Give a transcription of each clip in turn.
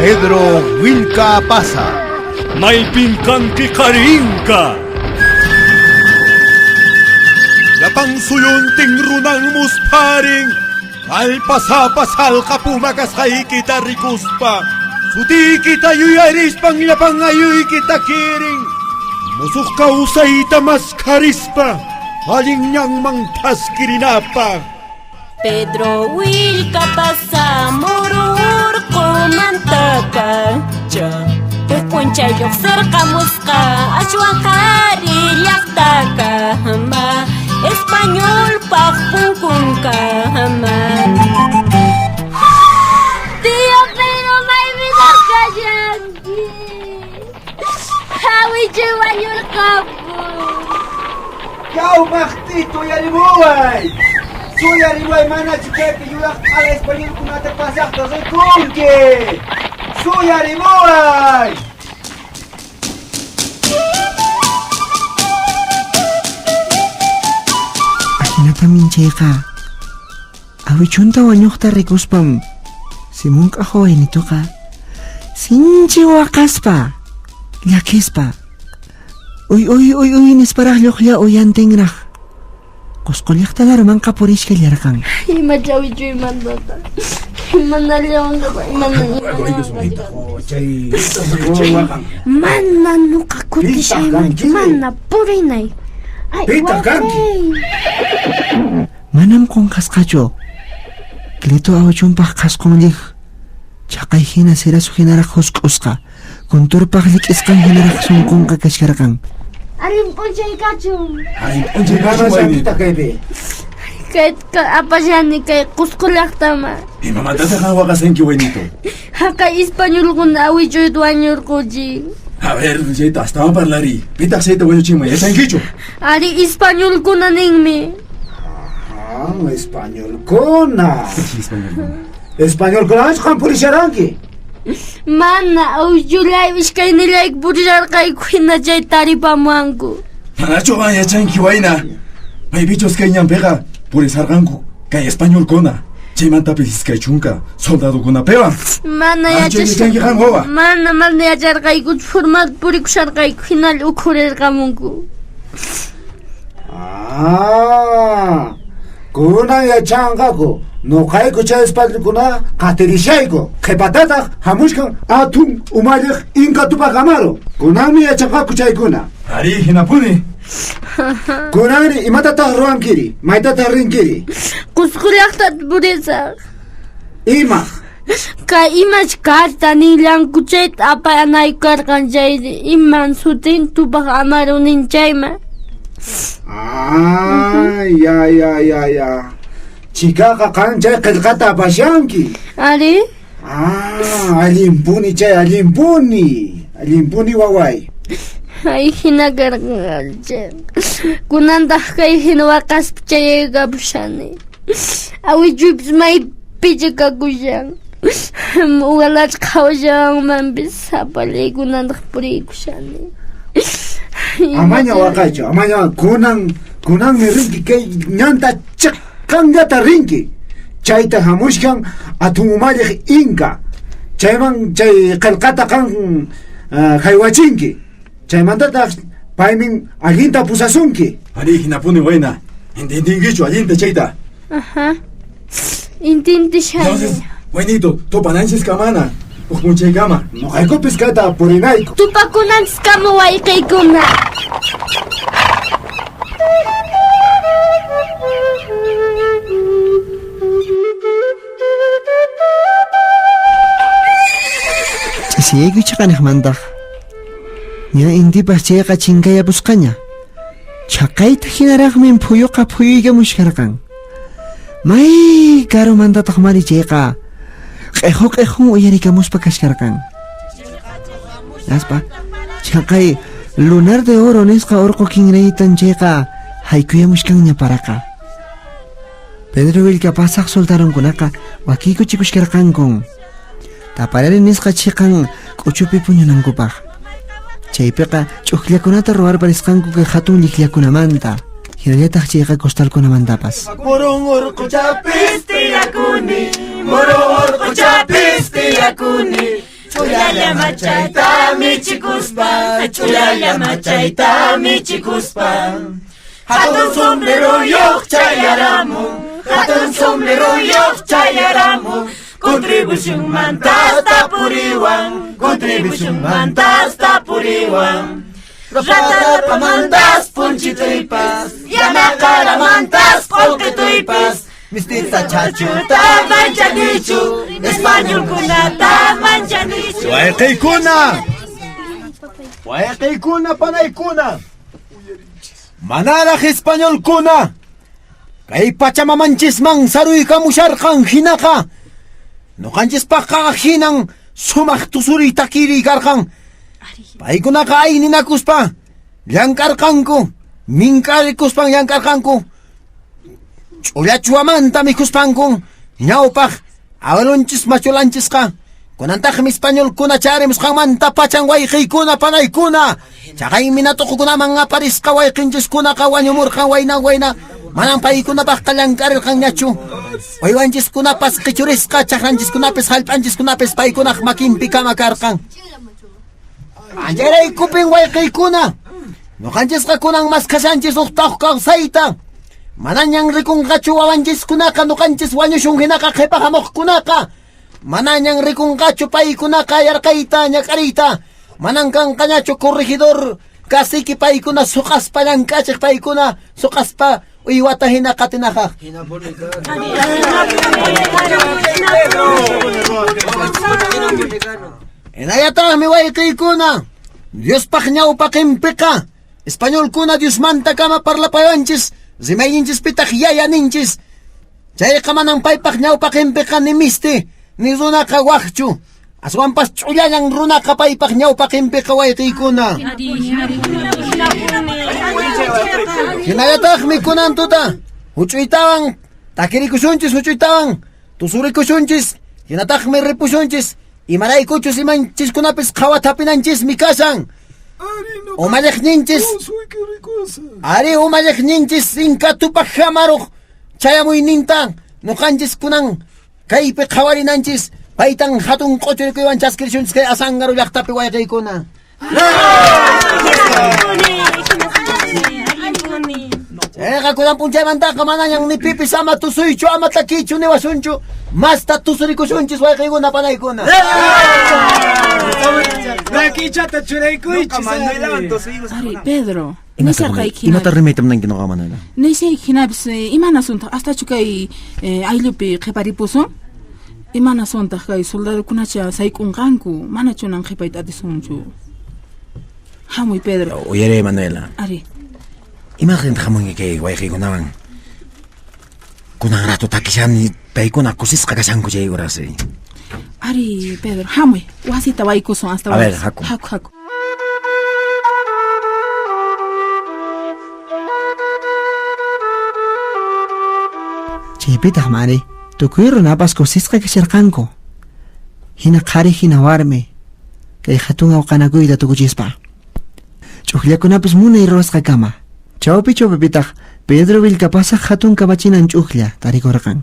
Pedro Willka Apaza. Maypin kanki qarinka. Llapan suyuntin runan muspharin. Allpasapa salqa puma kasqaykita rikuspa. Sutiykita yuyarispan llapan ayuykita kirin. Musuq kawsayta maskharispa. Allin ñanman thaskirinapaq. Pedro Willka pasamururqumantaka cha huk p'unchay lluqsirqamusqa ashwan qhari llaqtakama españolpaq punkunkama. Tío Pedro, maypitaq kashanki? Awichuy wañurqapun. Yaw maqt'itu uyarimuway! Suyarimuway manachu chaypi yuraq q'ala españolkunata pasaqta rikunki! Suyarimuway! Ajinatamin chayqa awichunta wañuqta rikuspam Simón k'ajo waynituqa sinchi waqaspa llakispa uy uy uy uy nisparaq lluqlla uyantinraq Qusqu llaqta larumanqa purishkallarqan. Ima chawichuymantata Mana nuqa kutishaymanchu, mana purinay. Ay, Pitaq kanki? waqay. Manam qunqasqachu. Cleto awichunpaq qhasqunlliq chaqay hina sirasu hinaraq husk'usqa, kunturpaq llik'isqan hinaraq sunqunqa kachkarqan. Allin p'unchay kachun. Allin p'unchay kachun, wayni. kaypi? Kay apashani kay Qusqu llaqtaman. Imamantataq qan waqasanki, waynito? Haqay españolkuna awichuyta wañurquchin. A ver, chayta astawan parlariy. Pitaq chayta wañuchinman yachankichu? Ari españolkuna ninmi. Ah, españolkuna. Españolkuna. Españolkunawanchu qan purisharanki? Mana, awichullay iskaynillayku purisharqayku hina chay taripamuwanku. Manachu qan yachanki, wayna? Maypichus kay ñanpiqa purisharqanku kay españolkuna. Chaymantapis 20 soldadokunapiwan. Mana Ancha yachas- yachanki qan, wawa. Mana, mana yacharqaykuchu, formal purikusharqayku hinalla ukhurirqamunku. Ah, kunan yachanqaku. Nuqayku chay españolkuna qatirishayku. Qhipatataq hamushkan athun umalliq Inka Tupac Amaru. Kunanmi yachanqaku chaykuna. Ari, hinapuni. Kunanri imatataq ruwankiri? Maytataq rinkiri? Qusqu llaqtata purisaq. Imaq? Kay imach carta nillanku chayta apanayku karqan chay iman sutin Tupac Amaru nin chayman. Ah, ya, ya, ya, ya. Chikaqa qan chay qillqata apashanki. Ari? Ah, allinpuni chay, allinpuni. Allinpuni waway. Ay, hina karqan chay. Kunantaq kay hina waqaspa chayaykapushani. Awichuypis maypicha kakushan. Ugalach qhawashawanmanpis sapallay kunantaq puriykushani. Amaña waqaychu, amaña kunan, kunanmi rinki kay ñanta chiqanllata rinki. Chayta hamushkan athun umalliq Inka. Chayman chay qillqata qan haywachinki. Chaymantataq paymin allinta pusasunki. Ari, hinapuni wayna. Entendinkichu allinta chayta? Ajá. Intintishani. Entonces, waynito, tupananchis kamana. Huk p'unchaykama. Nuqaykupis kayta purinayku. Tupakunanchiskama wayqiykuna. Ch'isiyayku chhaqaniqmantaq. Ña intipas chayqa chinkayapusqaña. Chhaqayta hinaraqmi phuyuqa phuyuykamushkarqan. May karumantataq mari chayqa q'ejo q'ejun uyarikamuspa kashkarqan. Aspa chhaqay lunar de oro nisqa urqu kinraytan chayqa haykuyamushkanña paraqa. Pedro Willka pasaq soltarunkunaqa wakiykuchikushkarqankun. Taparari nisqa chhiqan k'uchupi puñunankupaq. Chaypiqa ch'ukllakunata ruwarparisqanku kay hatun llikllakunamanta, hinallataq chayqa costalkunamantapas. Murun urquchapis tiyakuni, murun urquchapis tiyakuni. Ch'ullalla machayta michikuspa, ch'ullalla machayta michikuspa. Hatun sombreruyuq chayaramun, hatun sombreruyuq chayaramun. Contribución mantasta puriwan, contribución mantasta puriwan. Ratapamantas punchituypas, yanaqaramantas q'uqituypas. Mistita chachuta manchanichu, españolkunata manchanichu. Wayqiykuna! Wayqiykuna panaykuna! Manaraq españolkuna! Kay pachamamanchisman saruykamusharqan hinaqa nuqanchispaqqa hinan sumaq tusuriy takiriy karqan. Paykunaqa ayninakuspa llank'arqanku, mink'arikuspan llank'arqanku. Ch'ullachuamanta mikhuspanku ñawpaq awilunchis machulanchisqa kunantaqmi españolkuna chayarimusqanmanta pachan wayqiykuna panaykuna chaqaymi natuqukunaman aparisqa wayqinchiskunaqa wañumurqan wayna wayna manan paykunapaqqa llank'arirqanñachu uywanchiskunapas qichurisqa chaqranchiskunapis hallp'anchiskunapis paykunaq makinpi kama karqan. Ancharaykupin wayqiykuna nuqanchisqa kunan maskhashanchis uqtaq kawsayta manañan rikunqachu wawanchiskunaqa nuqanchis wañushun hinaqa qhipa hamuqkunaqa manañan rikunqachu paykunaqa yarqayta ñak'ariyta manan kanqañachu corregidor cacique paykuna suqaspa llank'achiq paykuna suqaspa uywata hina qatinaqaq. Hinallataqmi wayqiykuna Diospaq ñawpaqinpiqa españolkuna Diosmanta kama parlapayanchis rimayninchispitaq yaya ninchis chayqa manan paypaq ñawpaqinpiqa ni misti ni runaqa waqchu aswanpas ch'ullallan runaqa paypaq ñawpaqinpiqa wayqiykuna. Hinallataqmi kunan tuta huch'uytawan takirikusunchis huch'uytawan tusurikusunchis hinataqmi ripusunchis imaraykuchus imanchiskunapis qhawatapinanchismi kashan. Umalliqninchis ari umalliqninchis Inka Tupac Amaruq chayamuyninta nuqanchis kunan kaypi qhawarinanchis paytan hatun q'uchurikuywan chaskirishunchis kay Azángaro llaqtapi wayqiykuna. Chayqa kunan p'unchaymantaqa manañan ni pipis ama tusuychu ama takichu niwasunchu masta tusurikusunchis wayqiykuna panaykuna. Rakichata churaykuychis. Ari, Pedro, nisharqayki Imata rimayta munanki nuqa Manuela? Nishayki hinapis imanasuntaq astachu kay ayllupi qhiparipusun? Imanasuntaq kay soldadokunacha sayk'unqanku manachunan qhipayta atisunchu. Hamuy Pedro. Uyariy Manuela. Ari. Imaqtintaq hamunki kay wayqiykunawan? Kunan rato takishani paykuna kusisqa kashanku chay horas. Ari, Pedro, hamuy. Wasita waykusun hasta. A ver, haku. Haku, haku. Chaypitaq mari tukuy runapas kusisqa kasharqanku. Hina qhari hina warmi kay hatun awqanakuyta tukuchispa. Ch'ukllakunapis munay ruwasqa kama. Chawpi chawpipitaq Pedro Vilcapasaq hatun kamachinan ch'uklla tarikurqan.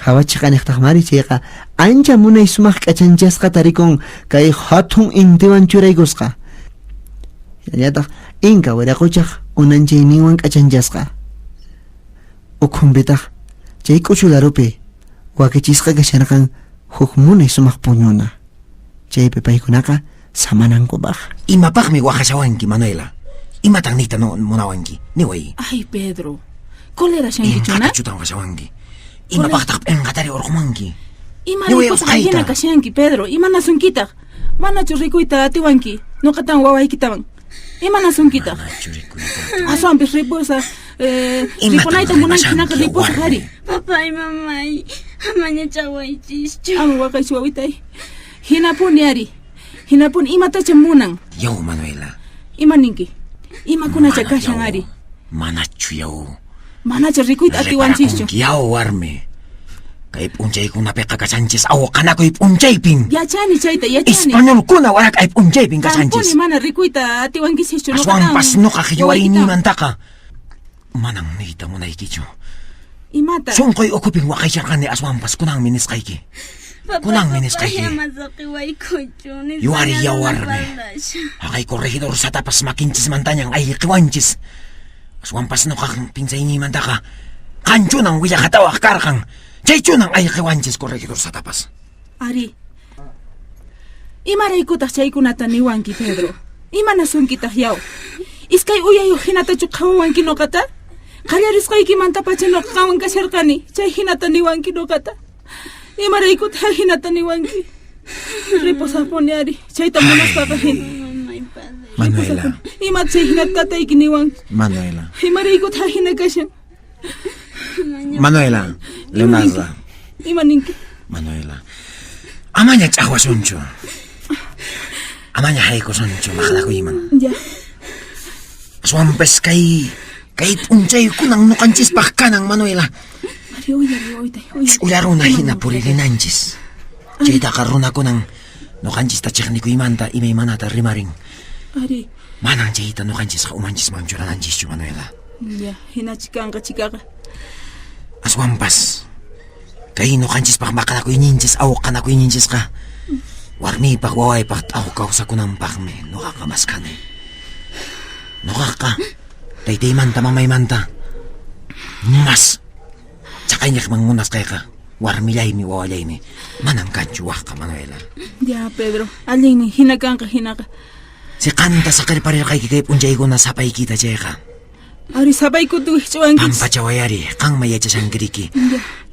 Hawachiqaniqtaq mari chayqa ancha munay sumaq k'achanchasqa tarikun kay hatun intiwan churaykusqa. Hinallataq Inka wiraquchaq unanchayninwan k'achanchasqa. Ukhunpitaq chay k'uchularupi wakichisqa kasharqan huk munay sumaq puñuna. Chaypi paykunaqa samanankupaq. Imapaqmi waqashawanki Manuela? Imatan niyta munawanki? Niway. Ay, Pedro, cólera shankichuna? Chutan waqashawanki. Imapaqtaq p'inqatari urqumanki? Imaraykutaq hina kashanki, Pedro? Imanasunkitaq? Manachu rikuyta atiwanki? Nuqatan wawaykitawan. Imanasunkitaq? Aswanpis ripusaq. Ripunayta munanki hinaqa ripusaq ari. Papay, mamay, amaña chawaychischu. Ama waqaychu wawitay. Hinapuni ari. Hinapuni imatacha munan. Yaw, Manuela. Ima ninki? Imakunacha kashan ari? Manachu yaw. Manacha rikuyta atiwanchischu. Yaw, warmi. Kay p'unchaykunapiqa kashanchis awqanakuy p'unchaypin. Yachani chayta, yachani. Españolkuna warak'ay p'unchaypin kashanchis. Qampuni mana rikuyta atiwankichischu. Aswanpas nuqaq yuwariyninmantaqa manan niyta munaykichu. Imata? Sunquy ukhupin waqaycharqani aswanpas kunanmi nisqayki. Kunanmi nisqayki. Ama saqiwaykuchu. Yuwari yawarmi. Haqay corregidor satapas makinchismantañan ayqiwanchis. Aswanpas nuqaq pinsayninmantaqa qanchunan willaqatawaq karqan. Chaychunan ayqiwanchis corregidor satapas. Ari. Imaraykutaq chaykunata niwanki, Pedro? Imanasunkitaq yaw? Iskay uyayuq hinatachu qhawawanki nuqata? Qallarisqaykimantapacha nuqa qanwan kasharqani, chay hinata niwanki nuqata. Imaraykutaq hinata niwanki? Riposapuni ari, chayta munaspaqa hina. Manuela. Ima chay hinata tatayki niwanki? Manuela. Imaraykutaq hina kashan? Manuela, Leonarda. Ima ninki? Manuela. Amaña ch'aqwasunchu. Amaña haykusunchu maqnakuyman. Ya. Aswanpas kay p'unchaykunan nuqanchispaq kanan, Manuela. Ari, uyari, wawitay, uyari. Ch'ulla runa hina puririnanchis. Chaytaqa runakunan nuqanchista chiqnikuymanta imaymanata rimarin. Ari. Manan chayta nuqanchisqa umanchisman churananchischu, Manuela. Ya, hinachi kanqa chikaqa. Aswanpas kay nuqanchispaq maqanakuyninchis awqanakuyninchisqa warmiypaq wawaypaq t'aw kawsakunanpaqmi nuqaqa maskani. Nuqaqa taytaymanta mamaymanta mas chaqayniqman munasqayqa warmillaymi wawallaymi manan kanchu waqqa, Manuela. Ya, Pedro, allinmi hina kanqa hinaqa. Si qanta saqirparirqayki kay p'unchaykuna sapaykita chayqa. Ari, sapaykuta wikch'uwankichis. Pampachawayari, qanma yachashankiriki.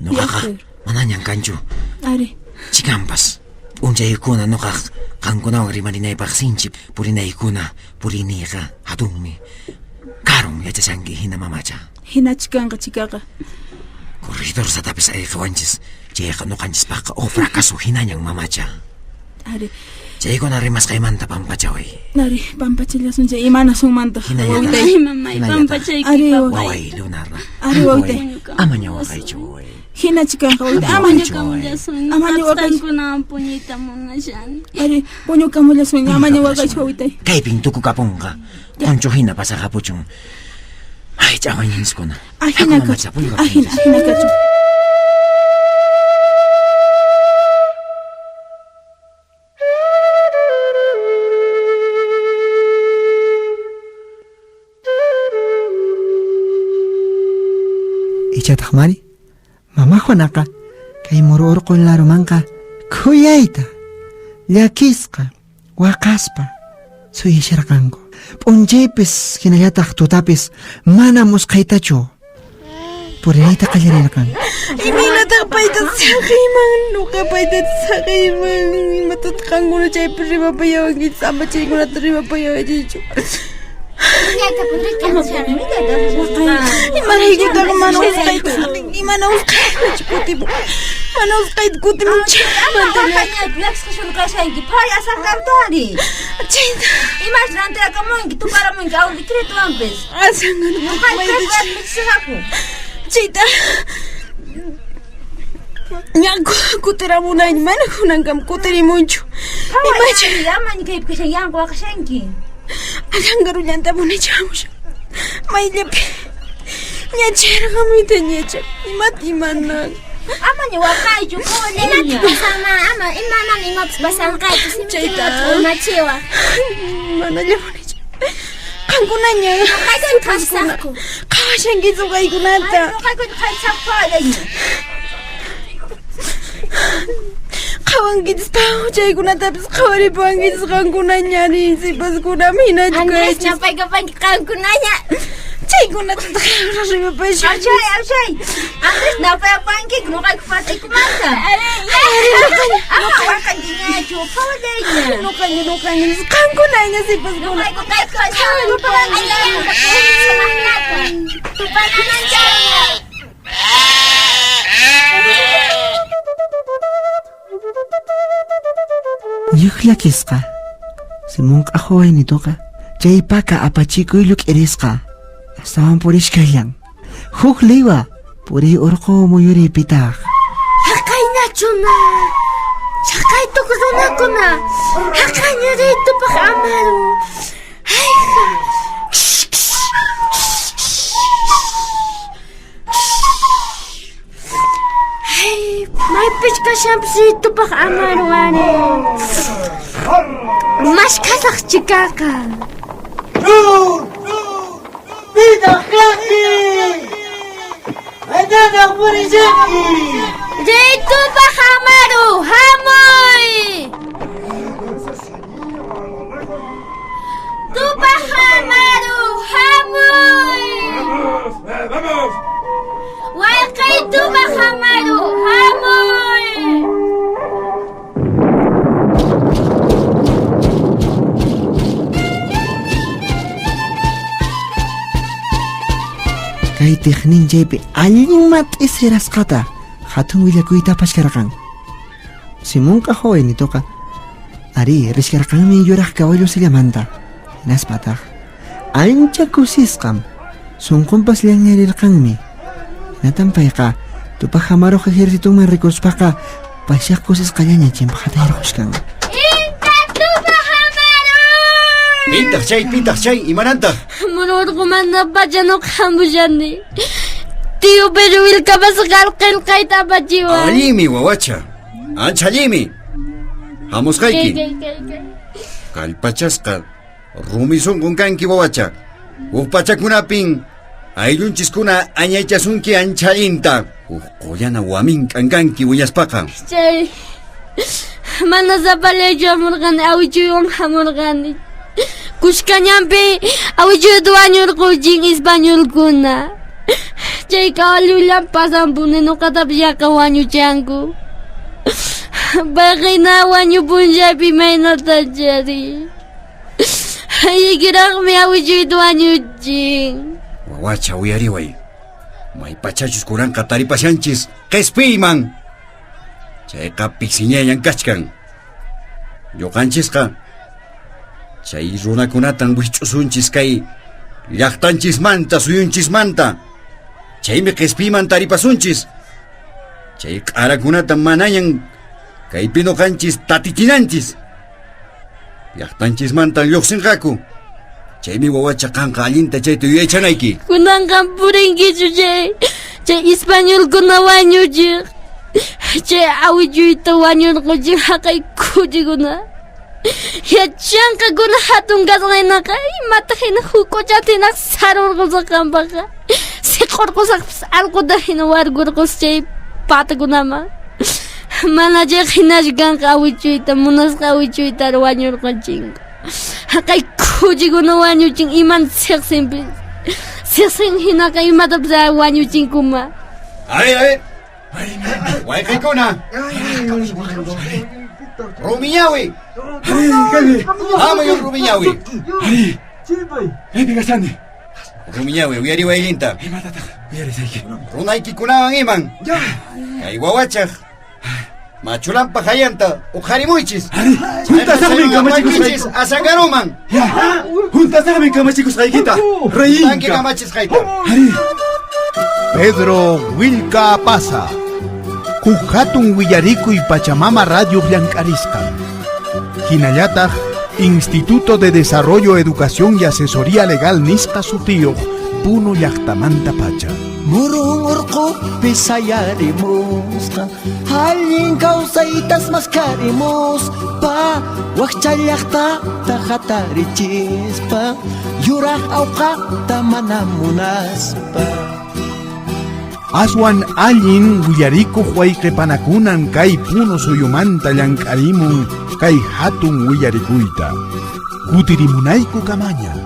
Nuqaqa manañan kanchu. Ari. Chikampas, p'unchaykuna nuqaq qankunawan rimarinaypaq sinchi purinaykuna puriniyqa hatunmi. Karun yachashanki hina mamacha. Hina chikanqa chikaqa. Corregidor satapis ayqiwanchis, chayqa nuqanchispaqqa uq fracaso hinañan mamacha. Ari. Chaykuna rimasqaymanta pampachaway. Ari, pampachallasun chay imanasunmantaq. Hinallataq. Ay, mamay, pampachayki, Ari, papay. Waway, Leonarda. Ari, wawitay. Amaña waqaychu, waway. Hina chikanqa, wawitay. Amaña Puñukamullasun. Amaña waqaychu. Qankunawan puñuyta munashani. Ari, puñukamullasun, amaña waqaychu, wawitay. Kaypin tukukapunqa. Qoncho hina pasaqapuchun. Ay, ch'aqwayninchiskuna. Ahina mamacha, kachu. Ahina, ahina kachu. Ichataq mari, mama Juanaqa kay muru urqu larumanqa khuyayta, llakisqa, waqaspa suyasharqanku. P'unchaypis hinallataq tutapis mana musqhaytachu puririyta qallarirqan. Imaynataq payta saqiyman, nuqa payta saqiyman, imatataq qankuna chaypi rimapayawankichis, ama chaykunata rimapayawankichu. Imaraykutaq mana usqhayta saqin, mana usqhaytachu kutimun, mana usqhayta kutimun chaymanta llakisqa shunqashanki, pay asanqantari. Chayta. Imash rantirakamunki, tuparamunki, aw decretowanpis. Asanqan Chayta. Ña kutiramunayni, mana kunankama kutirimunchu. Imacha amaña kaypi kashan, yanqa waqashanki. Asanqarullantapuni chamushan. Mayllapi ña chayarqamuyta ñacha, imata imanan. Amaña waqaychu, Imata pasanman, ama imaman imapas pasanqaychu, Chayta. umachiwaq. Manallapunichu. Qankunaña. Nuqaykun qhasaqku. Qhawashankichu kaykunata. Nuqaykun qhasaqku. Qhawankichis chaykunatapis qhawaripuwankichis qankunaña ari sipaskunam hinachu Andrés, kaychis. ñapaykapanki qankunaña. Chaykunata rimapash. Achay, achay. Andrés, napayapanki, nuqayku pataykumanta. Ama waqankiñachu, qhawallayña. Nuqaña, nuqaña, qankunaña sipaskuna. Nuqayku kayku Tupananchayña. Ñuqllakisqa, Simón q'ajuwaynituqa chaypaka apachikuy lluk'irisqa, astawan purishkallan. Huk liwa puriy urqu muyuriypitaq. Haqaynachuna, chaqay tukuy runakuna, haqayña riy tupaq amaru. Hayqa. Ay, maypich kashanpis tupaq amaru ari. Mashkhasaq chikaqa. Pitaq kanki? Maytataq purishanki? Riy tupaq amaru, hamuy! Tupaq amaru, hamuy! ¡Vamos! Wayqey tupaq amaru, hamuy! Kay tiqninchaypi allin mat'isirasqata hatun willakuyta apachkarqan. Simonqa jovenitoqa arí richkarqanmi yuraq caballo sillamanta. Hinaspataq ancha kusisqam sunqunpas llanllarirqanmi. Hinatan payqa Tupaq Amaruq ejercitonman rikuspaqa payshaq kusisqallaña chimpaqata yarqushkan. Inka tupaq amaru! Pitaq chay, pitaq chay, imanantaq? Muru urqumanta pacha nuqa hamushani. Tío Pedro Willkapas qillqayta apachiwan. Allinmi, wawacha. Ancha allinmi. Hamusqayki. Kay, kay, kay. Kallpachasqa rumi sunqun kanki, wawacha. Huk pachakunapin ayllunchiskuna añaychasunki ancha allinta. Huk qullana wamink'an kanki wiñaspaqa. Chay mana sapallaychu hamurqani, awichuywan hamurqani. Kushkañanpi awichuyta wañurquchin españolkuna. Chay kawallullan pasanpuni nuqatapas yaqa wañuchanku. Payqina wañupunllapi imaynatachari. Ikiraqmi awichuyta wañuchin. Wawacha, uyariway. Maypachachus kuranqa taripashanchis qhispiyman. Chayqa pisiñayan kachkan. Ñuqanchisqa chay runakunatan wich'usunchis kay llaqtanchismanta, suyunchismanta. Chaymi qhispiyman taripasunchis. Chay q'arakunata manañan kaypi ñuqanchis tatichinanchis. Llaqtanchismantan lluqsinqaku. Chaymi wawacha qanqa allinta chayta yuyaychanayki. Kunanqa purinkichu chay chay españolkuna wañuchiq. Chay awichuyta wañurquchin haqay kuchikuna. Yachanqakuna hatun kasqaynaqa imata hina huk'uchata hina sarurqusaq qampaqqa. Siq'urqusaqpis allquta hina warkurqus chay patakunaman. Mana chayqa hinachu kanqa awichuyta, munasqa awichuyta wañurquchinku. Haqay kuchikuna wañuchin iman siqsinpis. Siqsin hinaqa imatapas wañuchinkuma. A ver, a ver. Wayqaykuna. Rumiñawi. Hamuy Rumiñawi. Ari. Maypi kashani. Rumiñawi, uyariway allinta. Imatataq uyarisayki? Runaykikunawan iman. Kay wawachaq machulanpa hayanta uqharimuychis. Juntasaqmi kamachikusqayki. Asangaruman. Ya. Juntasaqmi kamachikusqaykita. Rey Tanki Inka. kamachisqayta. Ari. Pedro Willka Apaza. Huk hatun willarikuy Pachamama Radio llank'arisqan. Hinallataq Instituto de Desarrollo, Educación y Asesoría Legal nisqa sutiyuq Puno llaqtamanta pacha. Murun urqupi sayarimusqa, allin kawsaytas maskarimuspa, wakcha llaqtata hatarichispa, yuraq awqata mana munaspa. Aswan allin willarikuq wayqipanakunan kay Puno suyumanta llank'arimun kay hatun willarikuyta. Kutirimunayku kamaña.